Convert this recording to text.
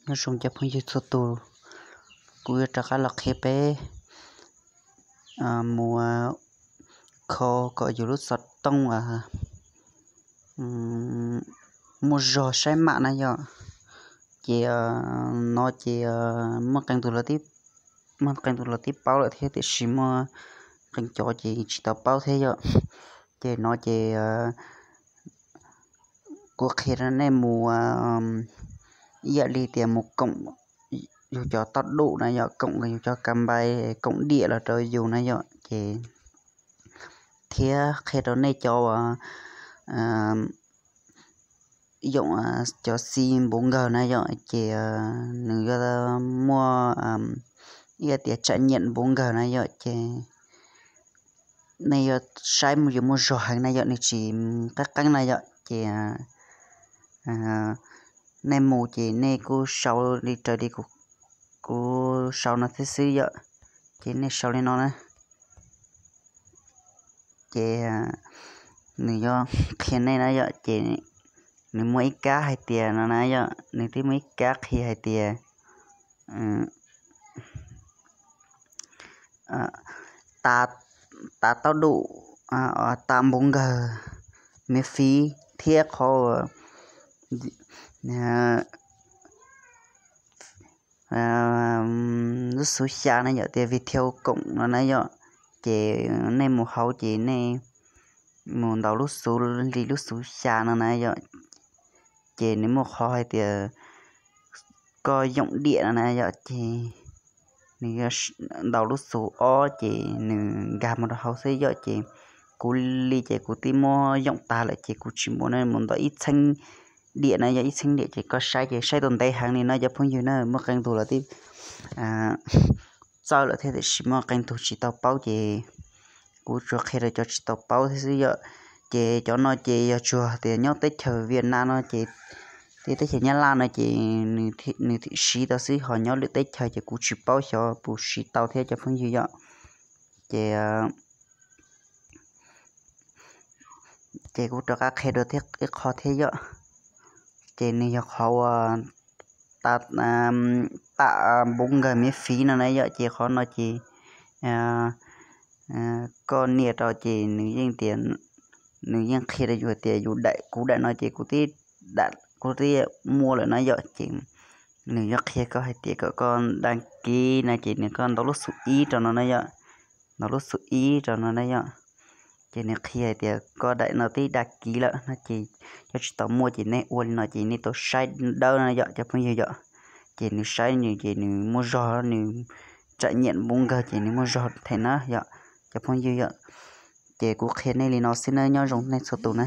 Nyob zoo cov phooj ywg txhua tus, kuv yuav rov qab los qhia peb mus kho kom yus lub xov tooj muaj zog saib mam na yom. Ces no ces muaj qee tus los tib paub lawm thiab, tiam sis muaj qee cov ces tsis tau paub thiab yom. Ces no ces kuv qhia rau nej mus ib yam li tias mus koom yus cov toj dum na yom, koom yus cov ka npai, koom diam los rau yus na yom. Ces thiab qhia rau nej cov uas yoom cov xi npuv nkawg na yom, ces nws yuav muaj ib tias tsam nyiam npuv nkawg na yom. Ces nej yuav saib mus yuav muaj zog heev na yom, nws tsis qeeb qeeb na yom. Ces nej mus ces nej kuj sau li raws li kuv sau no thiab xwb yom. Ces nej sau li no na. Ces nws yuav qhia nej na yom, ces nws muaj ib kab hais tias no na yom, nws twb muaj ib kab qhia hais tias tas tau dum, tas npuv nkawg miễn phí thiab qhov lub xub xya na yom, tias video cộng no na yom. Ces nej mus hauv ces nej mus ntaus lub xub li lub xub xya no na yom. Ces nws muaj qhov hais tias koj yoom diam no na yom, ces nws ntaus lub xub ob ces nws nkag mus rau hauv xwb yom. Ces kuv li ces kuv twb muab yoom tag lawm ces kuv tsis muaj na, mus ntaus ib txheeb diam na yom, ib txheeb diam ces koj saib ces saib tau ntev heev li no cov phooj ywg na, muaj qee tus los tib txawj lawm thiab tiam sis muaj qee tus tsis tau paub ces kuv tsuas qhia rau cov tsis tau paub thiab xwb yom. Ces cov no ces yog tsuas tias nyob teb chaws Vietnam no ces, teb chaws Nyab Laj no ces nws thiaj siv tau xwb, ho nyob lwm teb chaws ces kuv tsis paub xyov puas siv tau thiab cov phooj ywg yom. Ces ces kuv rov qab qhia dua ib qho thiab yom. Ces nws yog qhov uas tas npuv nkawg miễn phí no na yom, ces qhov no ces koj nias rau ces nws yeej tias, nws yeej qhia rau yus tias yus daim, kuv daim no ces kuv twb, kuv twb muaj lawm na yom. Ces nws yuav qhia koj hais tias kom koj đăng ký no ces nws, koj ntaus lub xub ib rau no na yom, ntaus lub xub ib rau no na yom. Ces nws qhia hais tias koj daim no twb đăng ký lawm no ces cov tsis tau muaj ces nej ua li no ces nej tau saib dawb no yom cov phooj ywg yom. Ces nws saib nws ces nws muaj zog, nws tsam nyiam npuv nkawg ces nws muaj zog them na yom cov phooj ywg yom. Ces kuv qhia nej li no xwb na, nyob zoo nej txhua tus na.